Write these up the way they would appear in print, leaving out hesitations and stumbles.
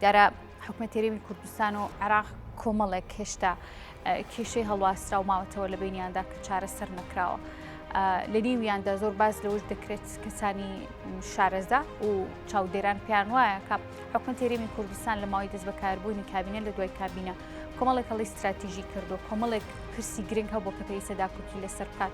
دیارە حکومەتی هەرێمی کوردستان و عێراق کۆمەڵێک هێشتا کێشەی هەڵواسراو ماوەتەوە لە بینیاندا کە چارەسەر نەکراوە. لە نێویاندا زۆر باس لەوەش دەکرێت کەسانی شارەزا و چاودێران پێیان وایە کە حکومەتی هەرێمی کوردستان لە ماوەی دەست بەکاربوونی کابینە لە دوای کابینە کۆمەڵێک هەڵی استراتیژی کردو کۆمەڵێک پرسی گرنگ هەبوو کە پێویستە داکۆکی لەسەر بکات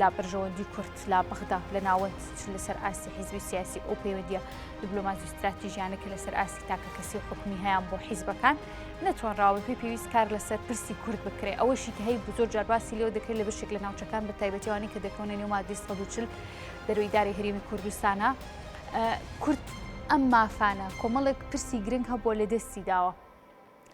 لا بەرژەوەندی کورد لا بەغدا لە ناوەند چ لەسەر ئاستی حیزبی سیاسی ئەو پەیوەندیە دیبلۆماسی و ستراتیژیانە کە لەسەر ئاستی تاکەکەسی و حکومی هەیان بۆ حیزبەکان نەتوانراوە پێی پێویست کار لەسەر پرسی کورد بکرێ ئەوەشی کە هەی زۆر جار باسی لێوە دەکرێت لە بەشێک لە ناوچەکان بە تایبەتیوانی کە دەکەونە نێو مادەی 140 دەروی داری هەرێمی کوردستانە کورد ئەم مافانە کۆمەڵێک پرسی گرنگ هەبووە لە دەستی داوە.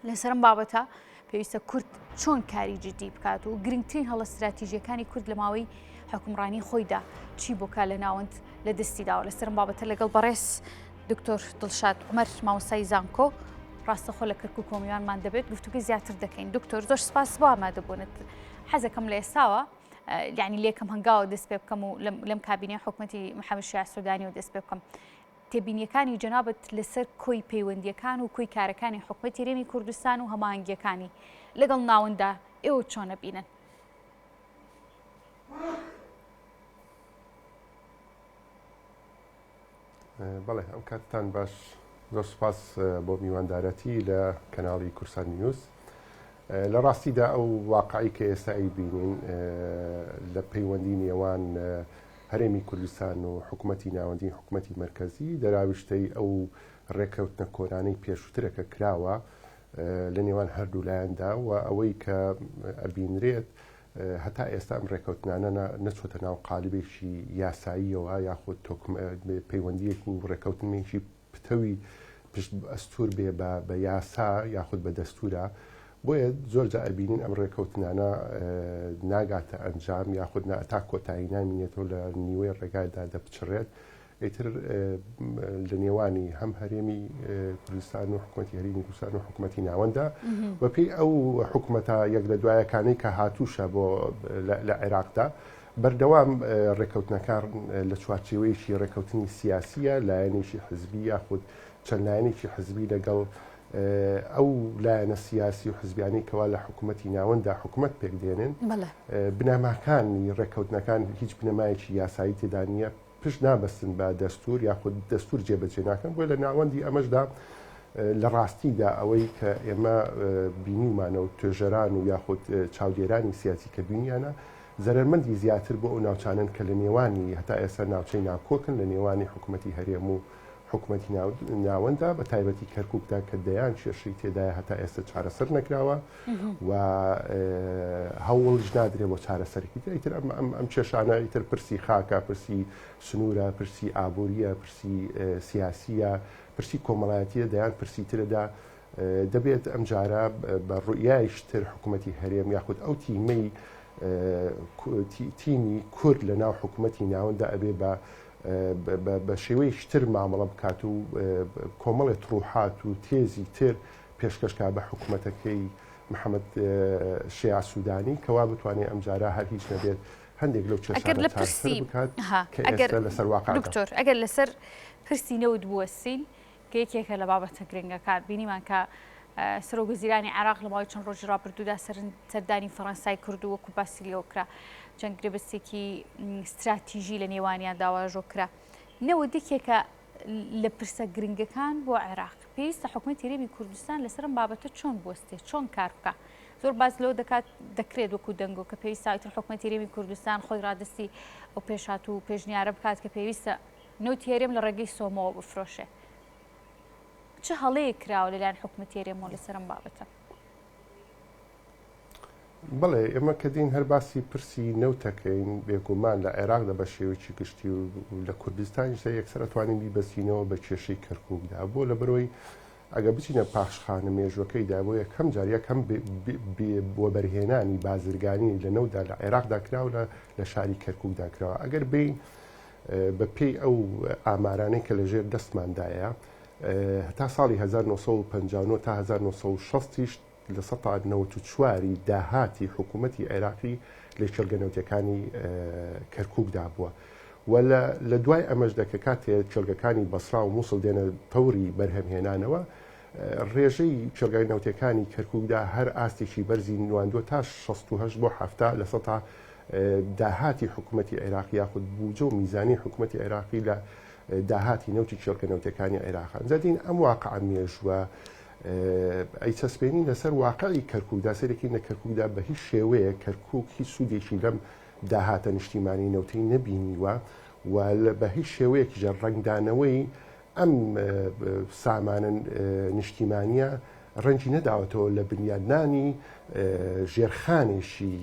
لەسەر ئەم بابەتە پێویستە کورد چۆن کاری جدی بکات و گرنگترین هەڵە ستراتیژیەکانی کورد لە ماوەی حکومڕانی خۆیدا چی بۆکە لە ناوەند لە دەستی داوە لەسەر ئەم بابەتە لەگەڵ بەڕێز دکتۆر دڵشاد عمر مامۆستای زانکۆ ڕاستەخۆ لە کەرکک کۆمیوانمان دەبێت گفتوگوی زیاتر دەکەین دکتۆر زۆر سپاس بۆ ئامادەبوونت حەزەکەم لە ئێستاوە یعنی لێکم هەنگاوە دەست پێ بکەم و لەم کابینەی حکومەتی محەممەد شیاع سودانی و دەست پێ بکەم تێبینیەکانی جەنابت لەسەر کۆی پەیوەندیەکان و کۆی کارەکانی حکومەتی هەرێمی کوردستان و هەماهەنگیەکانی لەگەڵ ناوەنددا ئێوە چۆن ئەبینن؟ بەڵێ ئەم کاتتان باش زۆر سپاس بۆ میواندارەتی لە کەناڵی کورسان نیوز لە ڕاستیدا ئەو واقعی کە ئێستا ئەیبینین لە پەیوەندی نێوان هەرێمی کوردستان و حکومەتی ناوەندی حکومەتی مەرکەزی دەراویشتەی ئەو ڕێکەوتنە کۆنانەی پێشووترە کە کراوە لە نێوان هەردوو لایەندا و ئەوەی کە ئەبینرێت هەتا ئێستا ئەم ڕێکەوتنانە نەچۆتە ناو قالبێکی یاساییەوە یاخود پەیوەندیەک و ڕێکەوتنێکی پتەوی پشت ئەستوور بێ بە بە یاسا یاخود بە دەستوورە بۆیە زۆر جا ئەبینین ئەم ڕێکەوتنانە ناگاتە ئەنجام یاخود نا تا کۆتایی نامینێتەوە لە نیوەی ڕێگایدا دەپچڕێت ئیتر لە نێوانی هەم هەرێمی کوردستان و حکوومەتی هەرێمی کوردستان و حکوومەتی ناوەندە بەپێی ئەو حکوومەتە یەک لە دوایەکانی کە هاتووشە بۆ لە عێراقدا بەردەوام ڕێککەوتنەکان لە چوارچێوەیەکی ڕێککەوتنی سیاسییە، لایەنێکی حزبی یاخود چەند لایەنێکی حزبی لەگەڵ ئەو لایەنە سیاسی و حزبیانەی کەوا لە حکوومەتی ناوەنددا حکوومەت پێک دێنن، بنەماکانی ڕێککەوتنەکان هیچ بنەمایەکی یاسایی تێدا نییە، پشت نابەستن بە دەستوور یاخود دەستوور جێبەجێ ناکەن، بۆیە لە ناوەندی ئەمەشدا لە ڕاستیدا ئەوەی کە ئێمە بینیومانە و توێژەران و یاخود چاودێرانی سیاسی کە بینیانە زەرەرمەندی زیاتر بۆ ئەو ناوچانەن کە لە نێوانی هەتا ئێستا ناوچەی ناکۆکن لە نێوانی حکومەتی هەرێم و حکومەتی ناوەنددا بە تایبەتی کەرکوکدا کە دەیان کێشەی تێدایە هەتا ئێستا چارەسەر نەکراوە و هەوڵیش نادرێ بۆ چارەسەرێکی تر ئیتر ئەم ئەم ئەم کێشانە ئیتر پرسی خاکە پرسی سنوورە پرسی ئابووریە پرسی سیاسیە پرسی کۆمەڵایەتیە دەیان پرسی ترەدا دەبێت ئەمجارە بە ڕوئیایش تر حکوومەتی هەرێم یاخود ئەو تیمەی تیمی کورد لە ناو حکوومەتی ناوەنددا ئەبێ بە بە شێوەیەکی تر مامەڵە بکات و کۆمەڵێ تڕوحات و تێزی تر پێشکەش کا بە حکوومەتەکەی محەممەد شیاع سوودانی کەوا بتوانێت ئەمجارە هەر هیچ نەبێت هەندێک لەو کێشانە چارەسەر بکات کە ئێستا لەسەر واقع دکتۆر ئەگەر لەسەر پرسی نەوت بوەستین کە یەکێکە لە بابەتە گرنگەکان، بینیمان کە سەرۆک وەزیرانی عێراق لە ماوەی چەند ڕۆژی ڕابردوودا سەردانی فەڕەنسای کرد و وەکو باسی لێوە کرا چەند گرێبەستێکی ستراتیژی لە نێوانیاندا واژۆ کرا. نەوت یەکێکە لە پرسە گرنگەکان بۆ عێراق. پێویستە حکومەتی هەرێمی کوردستان لەسەر ئەم بابەتە چۆن بوەستێ، چۆن کار بکا؟ زۆر باس لەوە دەکات دەکرێت وەکو دەنگۆ کە پێویستە ئیتر حکومەتی هەرێمی کوردستان خۆی ڕادەستی ئەو پێشهات و پێشنیارە بکات کە پێویستە نەوتی هەرێم لە ڕێگەی سۆمۆوە بفرۆشێ. چ هەڵەیەک کراوە لەلایەن حکومەتی هەرێمەوە لەسەر ئەم بابەتە؟ بەڵێ ئێمە کە دێین هەر باسی پرسی نەوتەکەین بێگومان لە عێراقدا بە شێوەیەکی گشتی و لە کوردستانیشدا یەکسەر ئەتوانین بیبەستینەوە بە کێشەی کەرکووکدا بۆ لەبەرەوەی ئەگە بچینە پاشخانە مێژوەکەیدا بۆ یەکەم جار یەکەم وەبەرهێنانی بازرگانی لە نەوتدا لە عێراقدا کراوە لە شاری کەرکووکدا کراوە ئەگەر بین بە پێی ئەو ئامارانەی کە لە ژێر دەستماندایە هەتا ساڵی 1959 تا 1960 یش 94% ی داهاتی حکوومەتی عێراقی لە کێڵگە نەوتیەکانی کەرکووکدا بووە و لە دوای ئەمەشدا کە کاتێ کێڵگەکانی بەسرا و مووسڵ دێنە تەوری بەرهەمهێنانەوە. ڕێژەی کێڵگای نەوتەکانی کەرکوکدا هەر ئاستێکی بەرزی نواندووە تا 68 بۆ 70 لە سەتا داهاتی حکوومەتی عێراق یاخود بوجە و میزانی حکوومەتی عێراقی لە داهاتی نەوتی کێڵگە نەوتەکانی عێراق. ئەنجا دین ئەم واقعە مێژووە ئەیچەسپێنین لەسەر واقعی کەرکوکدا، سەیرەکەین لە کەرکوکدا بە هیچ شێوەیەک کەرکوک هیچ سوودێکی لەم داهاتە نیشتیمانی نەوتەی نەبینیوە و بە هیچ شێوەیەکیش ڕەنگدانەوەی ئەم سامانە نیشتیمانیە ڕەنگی نەداوەتەوە لە بنیادنانی ژێرخانێکی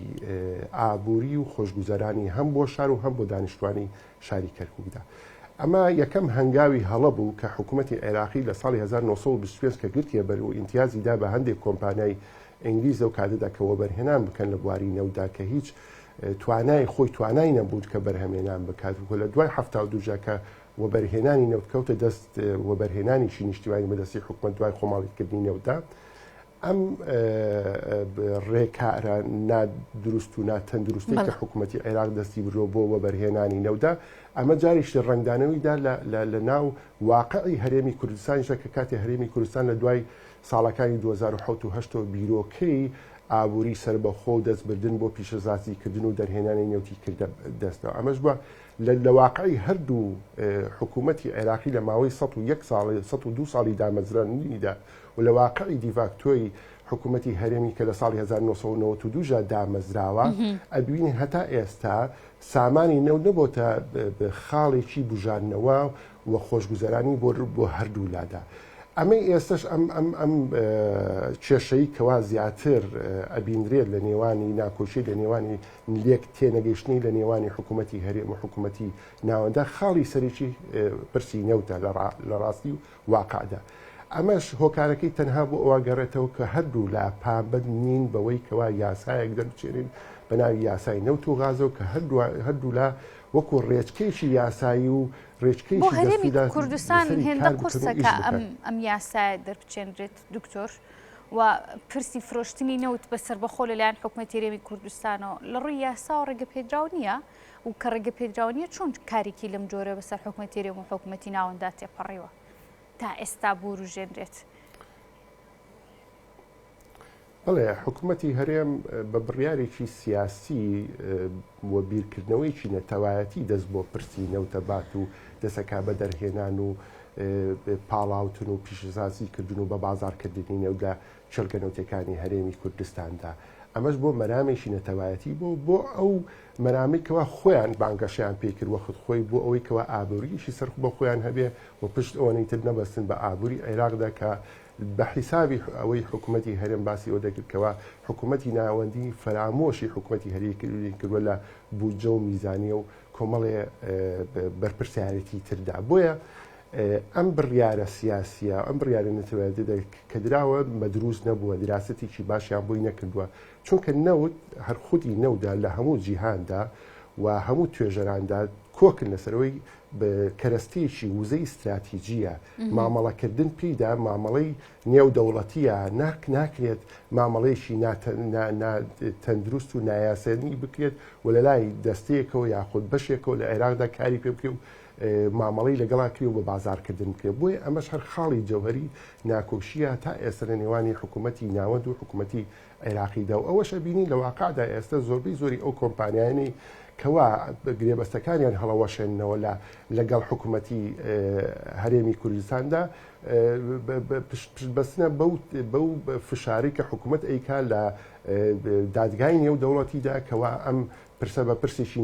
ئابووری و خۆشگوزەرانی هەم بۆ شار و هەم بۆ دانیشتوانی شاری کەرکوکدا. ئەمە یەکەم هەنگاوی هەڵە بوو کە حکوومەتی عێراقی لە ساڵی 1925 کە گرتیە بەر و ئیمتیازی دا بە هەندێک کۆمپانیای ئینگلیز لەو کاتەدا کە وەبەرهێنان بکەن لە بواری نەوتدا کە هیچ توانای خۆی توانای نەبوو کە بەرهەمێنان بکات و لە دوای 72 جا کە وەبەرهێنانی نەوت کەوتە دەست وەبەرهێنانێکی نیشتیمانی بەدەستی حکومەت دوای خۆماڵیکردنی نەوتدا ئەم ڕێکارە نادروست و ناتەندروستەی کە حکوومەتی عێراق دەستی بردووە بۆ وەبەرهێنانی نەوتدا، ئەمە جارێکی تر ڕەنگدانەوەی دا لە ناو واقعی هەرێمی کوردستانیشدا کە کاتێ هەرێمی کوردستان لە دوای ساڵەکانی 2007 و هەشتەوە بیرۆکەی ئابووری سەربەخۆ و دەستبردن بۆ پیشەسازیکردن و دەرهێنانی نەوتی کردە دەستەوە. ئەمەش بە لە واقعی هەردوو حکوومەتی عێراقی لە ماوەی 101 ساڵ 102 ساڵی دامەزراندنیدا و لە واقعی دیفاکتۆی حکوومەتی هەرێمی کە لە ساڵی 1992 ژا دامەزراوە ئەبینین هەتا ئێستا سامانی نەوت نەبۆتە خاڵێکی بژاندنەوە و خۆشگوزەرانی بۆ بۆ هەردوو لادا. ئەمەی ئێستش ئەم ئەم ئەم کێشەی کەوا زیاتر ئەبینرێت لە نێوانی ناکۆکی لە نێوانی لێک تێنەگەیشتنی لە نێوانی حکوومەتی هەرێم و حکوومەتی ناوەندە خاڵی سەرەکی پرسی نەوتە لە ڕاستی و واقعدا. ئەمەش هۆکارەکەی تەنها بۆ ئەوە گەڕێتەوە کە هەردوو لا پابەند نین بەوەی کەوا یاسایەک دەربچێنین بە ناوی یاسای نەوت و غازەوە کە هەردوو لا وەکو ڕێچکەیەکی یاسایی و ڕێچکەیەکی بۆ هەرێمی دەستووردا کوردستان لەسەری هێندە کار بکەن و قورسە ئیش کە ئەم بکەن. ئەم یاسایە دەربچێنرێت دکتۆر و پرسی فرۆشتنی نەوت بە سەربەخۆ لەلایەن حکومەتی هەرێمی کوردستانەوە لە ڕووی یاساوە ڕێگەپێدراو نییە و کە ڕێگەپێدراو نییە چۆن کارێکی لەم جۆرە بەسەر حکومەتی هەرێم و حکومەتی ناوەندا تێپەڕیوە تا ئێستا بوروژێنرێت؟ بەڵێ، حکومەتی هەرێم بە بڕیارێکی سیاسی و بیرکردنەوەیەکی نەتەوایەتی دەست بۆ پرسی نەوتە بات و دەسەکا بە دەرهێنان و پاڵاوتن و پیشەسازی کردن و بە بازاڕکردنی نەوت لە کێڵگە نەوتیەکانی هەرێمی کوردستاندا. ئەمەش بۆ مەرامێکی نەتەوایەتی بۆ بۆ ئەو مەرامەی کەوا خۆیان بانگەشەیان پێی کرد وەخت خۆی بۆ ئەوەی کەوا ئابووریی سەر بۆ خۆیان هەبێ و پشت ئەوەنەی تر نەبەستن بە ئابووری عێراقدا کە بە حیسابی ئەوەی حکوومەتی هەرێم باسی ئەوە دەکرد کەوا حکوومەتی ناوەندی فەرامۆشی حکوومەتی هەرێمی کردووە لە بودجە و میزانیە و کۆمەڵێ بەرپرسیارێتی تردا بۆیە ئەم بڕیارە سیاسیە ئەم بڕیارە نەتەوایەتیە کە دراوە مەدروس نەبووە دراسەتێکی باشیان بۆی نەکردووە چونکە نەوت هەر خودی نەودا لە هەموو جیهاندا و هەموو توێژەراندا کۆکن لەسەرەوەی کەرەستەیەکی وزەی ستراتیجیە مامەڵەکردن پێیدا مامەڵەی نێودەوڵەتیە ناک ناکرێت مامەڵەیەکی تەندروست و نایاسایی بکرێت و لە لای دەستەیەکەوە یاخود بەشێکەوە لە عێراقدا کاری پێ بکرێت و مامەڵەی لەگەڵا کرێ و بە بازاڕکردن بکرێت بۆیە ئەمەش هەر خاڵی جەوهەری ناکۆکییە تا ئێستا لە نێوانی حکوومەتی ناوەند و حکوومەتی عێراقیدا و ئەوەش ئەبینین لە واقعدا ئێستا زۆربەی زۆری ئەو کۆمپانیایانەی کەوا گرێبەستەکانیان هەڵەوەشێننەوە لە لەگەڵ حکوومەتی هەرێمی کوردستاندا پشت بەستنە بەو بەو فشارەی کە حکوومەت ئەیکا لە دادگای نێودەوڵەتیدا کەوا ئەم پرسە بە پرسێکی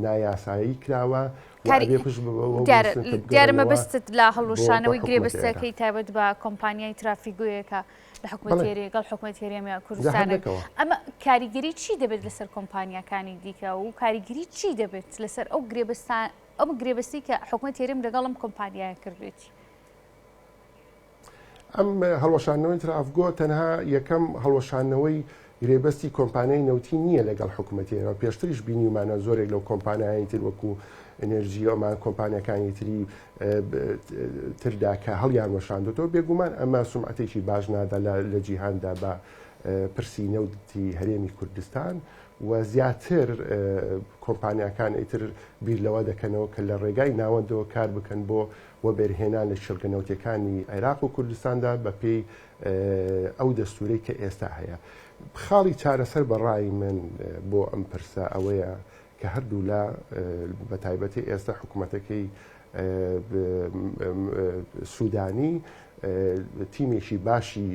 نایاسایی کراوە و ئەبێ پشت بەوە دیارە ببەستن کە دیارە بگەڕێنەوە مەبەستت لە بۆ بۆ هەڵوەشانەوەی حکوومەتی عێراق. گرێبەستەکەی تایبەت بە کۆمپانیای ترافیگۆیەکە لە حکومەتی بەڵێ. هەرێ گەڵ حکومەتی هەرێمی جا هەر کوردستانە نەکەوە. ئەمە کاریگەری چی دەبێت لەسەر کۆمپانیاکانی دیکە و کاریگەری چی دەبێت لەسەر ئەو گرێبەستان ئەم گرێبەستی کە حکومەتی هەرێم لەگەڵ ئەم کۆمپانیایە کردوێتی؟ ئەم هەڵوەشاندنەوەی ترافگۆ تەنها یەکەم هەڵوەشاندنەوەی گرێبەستی کۆمپانیای نەوتی نییە لەگەڵ حکوومەتی ئێران پێشتریش بینیومانە زۆرێک لەو کۆمپانیای تر وەکو ئەنرژی ئەمان کۆمپانیەکانی تری تردا کە هەڵیان وەشاندێتەوە بێگومان ئەمە سومعەتێکی باش نادا لە جیهاندا بە پرسی نەوتی هەرێمی کوردستان و زیاتر کۆمپانیاکان ئیتر بیر لەوە دەکەنەوە کە لە ڕێگای ناوەندەوە کار بکەن بۆ. وەبەرهێنان لە کێڵگە نەوتیەکانی عێراق و کوردستاندا بەپێی ئەو دەستورەی کە ئێستا هەیە. خاڵی چارەسەر بە ڕای من بۆ ئەم پرسە ئەوەیە کە هەردوولا بە تایبەتی ئێستا حکوومەتەکەی سوودانی تیمێکی باشی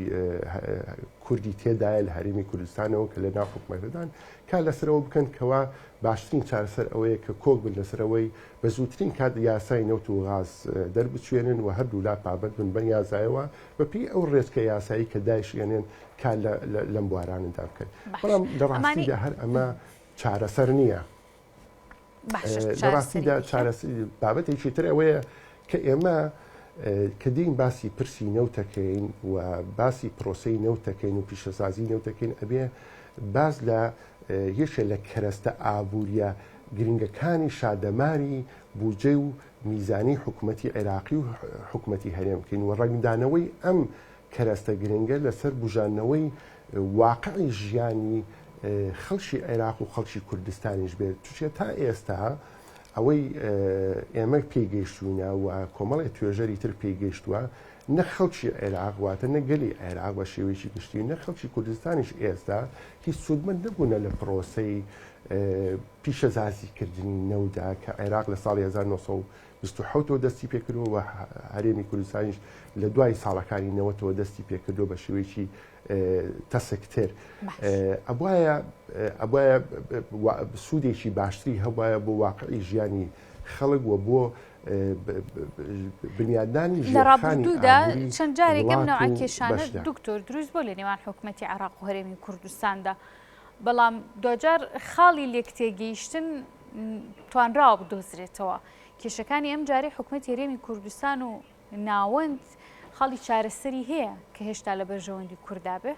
کوردی تێدایە لە هەرێمی کوردستانەوە کە لە ناو حکوومەتەدان کار لەسەرەوە بکەن کەوا باشترین چارەسەر ئەوەیە کە کۆک بن لەسەرەوەی بە زووترین کات یاسای نەوت و غاز دەربچوێنن و هەردوولا پابەند بن بەم یاسایەوە بەپێی ئەو ڕێچکە یاسایی کە دایشێنێن کار لەم بوارانەدا بکەن. بەڵام لە ڕاستیدا هەر ئەمە چارەسەر نییە. لە ڕاستیدا بابەتێکی تر ئەوەیە کە ئێمە کە دێین باسی پرسی نەوتەکەین و باسی پرۆسەی نەوتەکەین و پیشەسازی نەوتەکەین ئەبێ باس لە یەکێ لە کەرەستە ئابووریە گرنگەکانی شادەماری بودجەی و میزانی حکومەتی عێراقی و حکومەتی هەرێم بکەین و ڕەنگدانەوەی ئەم کەرەستە گرنگە لەسەر بوژاندنەوەی واقعی ژیانی خەڵکی عێراق و خەڵکی کوردستانیش بێت چونکە تا ئێستا ئەوەی ئێمە پێی گەیشتوینە و کۆمەڵی توێژەری تر پێی گەیشتووە نە خەڵکی عێراق واتە نە گەلی عێراق بە شێوەیەکی گشتی نە خەڵکی کوردستانیش ئێستا هیچ سوودمەند نەبوونە لە پرۆسەی پیشەزازیکردنی نەودا کە عێراق لە ساڵی 1927 ەوە دەستی پێکردووە و هەرێمی کوردستانیش لە دوای ساڵەکانی نەوەتەوە دەستی پێکردووە بە شێوەیەکی تەسکتر ئەبواە ئەبواە سوودێکی باشتری هەبواە بۆ واقعی ژیانی خەڵک و بۆ بنیادنانی لە ڕابردوودا چەند جارێک ئەم نەوعە کێشانە دکتۆر دروست بۆ لە نێوان حکوومەتی عێراق و هەرێمی کوردستاندا بەڵام دوجار خاڵی لێکتێگەیشتن توانراوە بدۆزرێتەوە کێشەکانی ئەم جارەی حکوومەتی هەرێمی کوردستان و ناوەند خاڵی چارەسەری هەیە کە هێشتا لە بەرژەوەندی کوردا بێ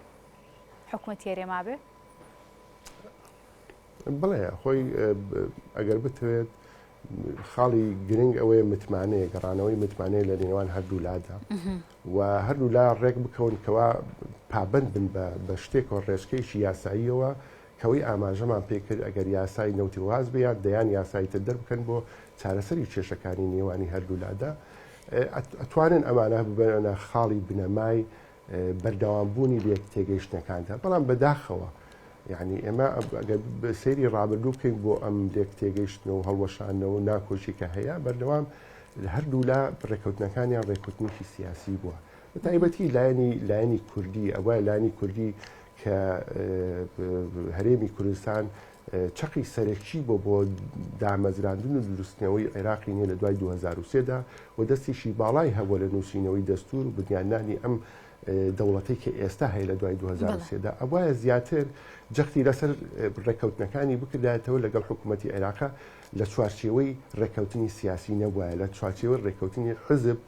حکومەتی هەرێما بێ؟ بڵێ خۆی ئەگەر بتەوێت خاڵی گرنگ ئەوەیە متمانەیە گەڕانەوەی متمانەیە لە نێوان هەردوو لادا و هەردوو لا ڕێک بکەون کەوا پابند بن بە شتێکەوە ڕێچکەیەکی یاساییەوە کەوەی ئاماژەمان پێکرد ئەگەر یاسای نەوتی واز بێ یان دەیان یاسایی تر دەربکەن بۆ چارەسەری کێشەکانی نێوانی هەردوولادا ئەتوانن ئەمانە ببەنە خاڵی بنەمای بەردەوامبوونی لێک تێگەیشتنەکاندا بەڵام بەداخەوە یعنی ئێمە ئەگەر سەیری ڕابردوو بکەین بۆ ئەم لێک تێگەیشتن و هەڵوەشانەوە ناکۆکی کە هەیە بەردەوام لە هەردوولا ڕێککەوتنەکانیان ڕێککەوتنێکی سیاسی بووە بە تایبەتی لایەنی لایەنی کوردی ئەوە لایەنی کوردی کە هەرێمی کوردستان چەقی سەرەکی بۆ بۆ دامەزراندن و دروستنەوەی عێراقی نوێ لە دوای 2003 دا و دەستێکی باڵای هەبووە لە نووسینەوەی دەستور و بنیادنانی ئەم دەوڵەتەی کە ئێستا هەیە لە دوای 2003 دا ئەوایە زیاتر جەختی لەسەر ڕێککەوتنەکانی بکردایەتەوە لەگەڵ حکوومەتی عێراقا لە چوارچێوەی ڕێککەوتنی سیاسی نەبوایە لە چوارچێوەی ڕێککەوتنی حزب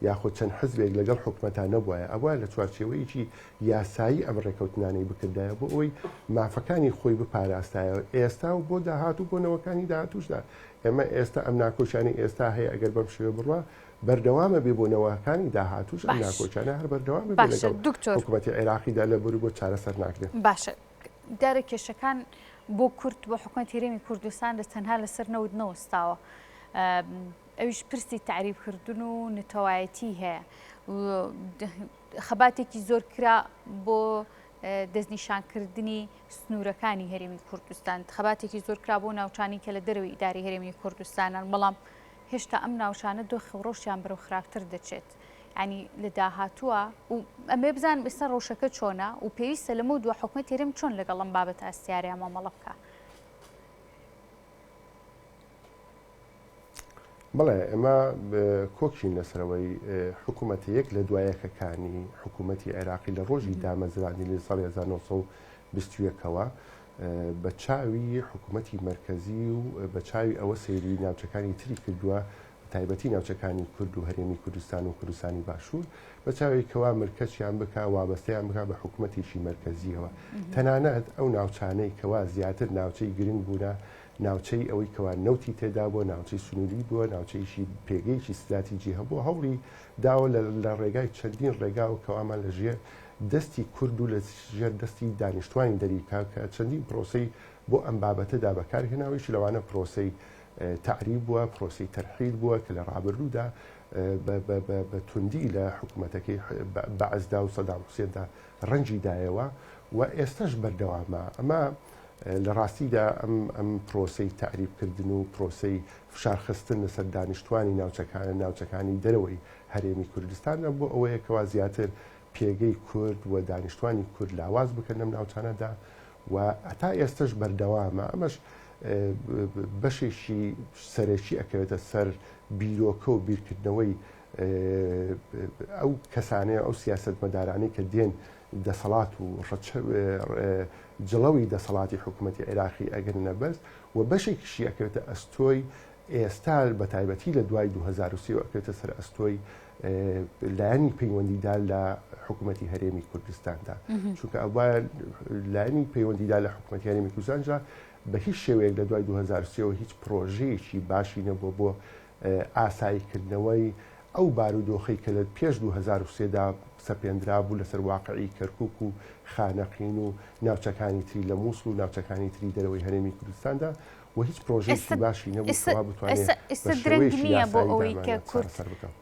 یاخود چەند حزبێک لەگەڵ حکومەتا نەبوایە ئەبوایە لە چوارچێوەیەکی یاسایی ئەم ڕێکەوتنانەی بکردایە بۆ ئەوەی مافەکانی خۆی بپاراستایە ئێستا و بۆ داهاتوو بۆ نەوەکانی داهاتووشدا ئێمە ئێستا ئەم ناکۆکیانەی ئێستا هەیە ئەگەر بەم شێوە بڕوا بەردەوامە بێ بۆ نەوەکانی داهاتووش ئەم ناکۆکیانە هەر بەردەوام بێ لەگەڵ حکوومەتی عێراقیدا لە بەروبۆ چارەسەر ناکرێت. باشە دیارە کێشەکان بۆ کورد بۆ حکوومەتی هەرێمی کوردستان لە تەنها لەسەر نەوت نەوەستاوە ئەویش پرسی تەعریبکردن و نەتەوایەتی هەیە خەباتێکی زۆر کرا بۆ دەستنیشانکردنی سنوورەکانی هەرێمی کوردستان خەباتێکی زۆر کرا بۆ ناوچانی کە لە دەرەوەی ئیداری هەرێمی کوردستانن بەڵام هێشتا ئەم ناوچانە دۆخی ڕۆشیان بەرەو خراپتر دەچێت ینی لە داهاتووە و ئەمێ بزانم ئێستا ڕەوشەکە چۆنە و پێویستە لەمە دو حکومەت هەرێم چۆن لەگەڵ ئەم بابەتە هەستیارەیە مامەڵە بکە. بەڵێ ئێمە کۆکین لەسەرەوەی حکوومەتە یەک لە دوایەکەکانی حکوومەتی عێراقی لە ڕۆژی دامەزراندنی لە ساڵی 1920ەوە بە چاوی حکوومەتی مەرکەزی و بە چاوی ئەوە سەیری ناوچەکانی تری کردووە تایبەتی ناوچەکانی کورد و هەرێمی کوردستان و کوردستانی باشوور بە چاوی کەوا ملکەچیان بکا وابەستەیان بکا بە حکوومەتێکی مەرکەزیەوە تەنانەت ئەو ناوچانەی کەوا زیاتر ناوچەی گرنگ بوونە ناوچەی ئەوەی کەوا نەوتی تێدا بووە، ناوچەی سنووری بووە، ناوچەیەکی پێگەیەکی ستراتیجی هەبووە، هەوڵی داوە لە ڕێگای چەندین ڕێگاوە کەوامان لە ژێر دەستی کورد و لە ژێر دەستی دانیشتوانی دەری بکا کە چەندین پرۆسەی بۆ ئەم بابەتەدا بەکار هێناوە، یەکی لەوانە پرۆسەی تەعریب بووە، پرۆسەی تەرحیل بووە کە لە ڕابردوودا. بە توندی لە حکوومەتەکەی بەعسدا و سەدام حوسێندا ڕەنجی دایەوە و ئێستەش بەردەوامە. ئەمە لە ڕاستیدا ئەم ئەم پرۆسەی تەعریبکردن و پرۆسەی فشارخستن لەسەر دانیشتوانی ناوچەکان ناوچەکانی دەرەوەی هەرێمی کوردستانە بۆ ئەوەیە کەوا زیاتر پێگەی کورد و دانیشتوانی کورد لاواز بکەن لەم ناوچانەدا و هەتا ئێستەش بەردەوامە. ئەمەش بەشێکی سەرەکی ئەکەوێتە سەر بیرۆکە و بیرکردنەوەی ئەو کەسانەیە ئەو سیاسەتمەدارانەی کە دێن دەسەڵات و جڵەوی دەسەڵاتی حکوومەتی عێراقی ئەگرنە بەست و بەشێکیشی ئەکەوێتە ئەستۆی ئێستا بە تایبەتی لە دوای 2023 ئەکەوێتە سەر ئەستۆی لایەنی پەیوەندیدار لە حکوومەتی هەرێمی کوردستاندا چونکە ئەوە لایەنی پەیوەندیدار لە حکوومەتی هەرێمی کوردستانجا بە هیچ شێوەیەک لە دوای 2023 هیچ پرۆژەیەکی باشی نەبووە بۆ ئاساییکردنەوەی ئەو بارودۆخەی کە لە پێش 2003 دا سەپێندرابوو لەسەر واقعی کەرکوک و خانەقین و ناوچەکانی تری لە مووسڵ و ناوچەکانی تری دەرەوەی هەرێمی کوردستاندا و هیچ پرۆژەیەکی باشی نەبوو کەوا بتوانێت ئێستا درەنگ نییە بۆ ئەوەی کە کورد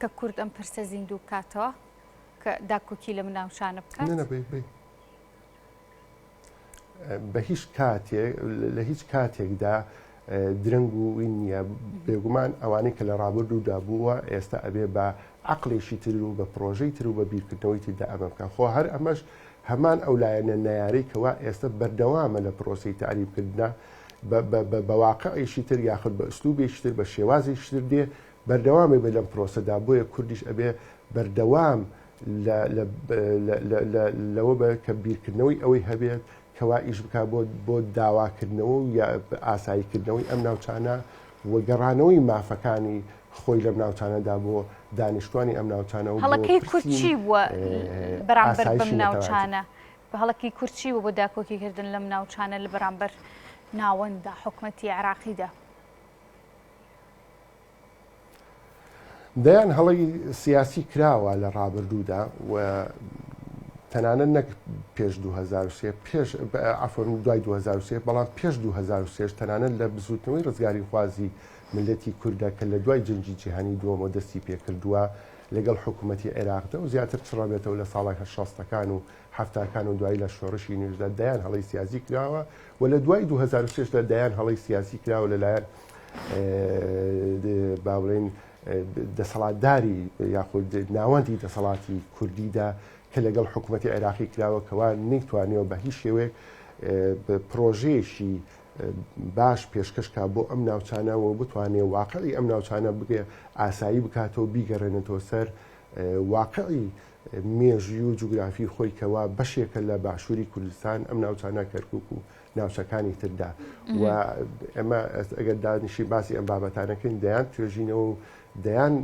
کە کورد ئەم پرسە زیندوو بکاتەوە کە داکۆکی لەم ناوچانە بکات؟ بە هیچ کاتێک لە هیچ کاتێکدا درەنگ و وین نییە بێگومان ئەوانەی کە لە ڕابردوودا بووە ئێستا ئەبێ بە عقلێکی تر و بە پرۆژەی تر و بە بیرکردنەوەی تردا ئەمە بکە خۆ هەر ئەمەش هەمان ئەو لایەنە نەیارەی کەوا ئێستا بەردەوامە لە پرۆسەی تەعریبکردنا بە واقعێکی تر یاخود بە ئسلوبێکی تر بە شێوازێکی تر دێ بەردەوامێ بێ لەم پرۆسەدا بۆیە کوردیش ئەبێ بەردەوام لەوە بە کە بیرکردنەوەی ئەوەی هەبێت کەوا ئیش بکات بۆ بۆ داواکردنەوە و ئاساییکردنەوەی ئەم ناوچانە و گەڕانەوەی مافەکانی خۆی لەم ناوچانەدا بۆ دانیشتوانی ئەم ناوچانە و هەڵەکەی کورد چی بووە بەرامبەر بەم ناوچانە؟ هەڵەکەی کورد چی بوو بۆ داکۆکیکردن لەم ناوچانە لە بەرامبەر ناوەنددا حکومەتی عێراقیدا؟ دەیان هەڵەی سیاسی کراوە لە ڕابردوودا و تەنانەت نەک پێش 2003 پێش عەفوەن دوای 2003 بەڵام پێش 2003 تەنانەت لە بزوتنەوەی ڕزگاریخوازی ملەتی کوردە کە لە دوای جەنگی جیهانی دووەمەوە دەستی پێکردووە لەگەڵ حکوومەتی عێراقدا و زیاتر چڕەبێتەوە لە ساڵە شەستەکان و حەفتاکان و دوایی لە شۆڕشی نوێشدا دەیان هەڵەی سیاسی کراوە و لە دوای 2003 دا دەیان هەڵەی سیاسی کراوە لەلایەن با بڵێین دەسەڵاتداری یاخود ناوەندی دەسەڵاتی کوردیدا کە لەگەڵ حکوومەتی عێراقی کراوە کەوا نەیتوانیوە بە هیچ شێوەیەک پرۆژەیەکی باش پێشکەش کا بۆ ئەم ناوچانە و بتوانێ واقعی ئەم ناوچانە بگێ ئاسایی بکاتەوە بیگەڕێنێتەوە سەر واقعی مێژووی و جوگرافی خۆی کەوا بەشێکە لە باشووری کوردستان ئەم ناوچانە کەرکک و ناوچەکانی تردا و ئێمە ئەگەر دانیشین باسی ئەم بابەتانەکەین دەیان توێژینەوە و دەیان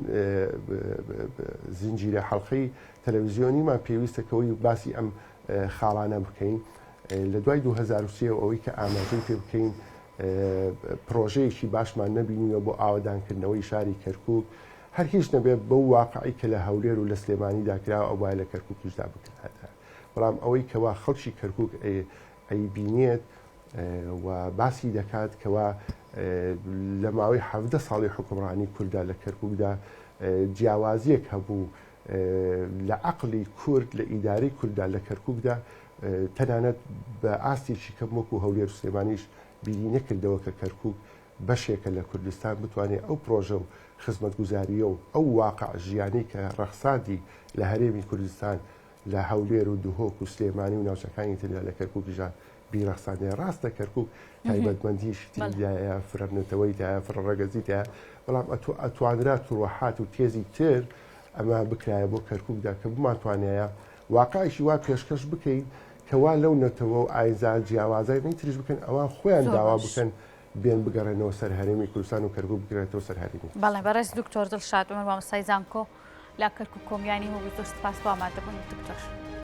زنجیرە حەڵقەی تەلەڤزیۆنیمان پێویستە کەەوەی باسی ئەم خاڵانە بکەین لە دوای 2023 ئەوەی کە ئاماژەی پێ بکەین پرۆژەیەکی باشمان نەبینیوە بۆ ئاوەدانکردنەوەی شاری کەرکک هەر هیچ نەبێت بەو واقعی کە لە هەولێر و لە سلێمانیدا کراوە ئەو وایە لە کەرککیشدا بکرێت بەڵام ئەوەی کەوا خەڵکی کەرکک ئەیبینێت و باسی دەکات کەوا لە ماوەی حەڤدە ساڵی حوکمڕانی کورددا لە کەرکوکدا جیاوازیەک هەبوو لە عەقڵی کورد لە ئیدارەی کورددا لە کەرکوکدا تەنانەت بە ئاستێکی کەم وەکو هەولێر و سلێمانیش بیری نەکردەوە کە کەرکوک بەشێکە لە کوردستان بتوانێت ئەو پرۆژە و خزمەتگوزاریە و ئەو واقع ژیانەی کە ڕەخساندی لە هەرێمی کوردستان لە هەولێر و دهۆک و سلێمانی و ناوچەکانی تردا لە کەرکوکیشدا بیڕەخساندێ. ڕاستە کەرکوک تایبەتمەندیشی تریدایە، فرە نەتەوەی تایە، فرە ڕەگەزی تایە، بەڵام ئەتوانرا تروحات و تێزی تر ئەمە بکرایە بۆ کەرکوکدا کە بمانتوانایە واقعێکی وا پێشکەش بکەین کە وا لەو نەتەوە و ئاینزا جیاوازانی تریش بکەن ئەوان خۆیان داوا بکەن بێن بگەڕێنەوە سەر هەرێمی کوردستان و کەرکوک بگرێتەوە سەر هەرێمی کوردستان. بەڵێ بەڕێز دکتۆر دڵشاد عومەر مامۆستای زانکۆ لە کەرکوک کۆمیانی هەبوو زۆر سپاس بۆ ئامادەبوونت دکتۆر.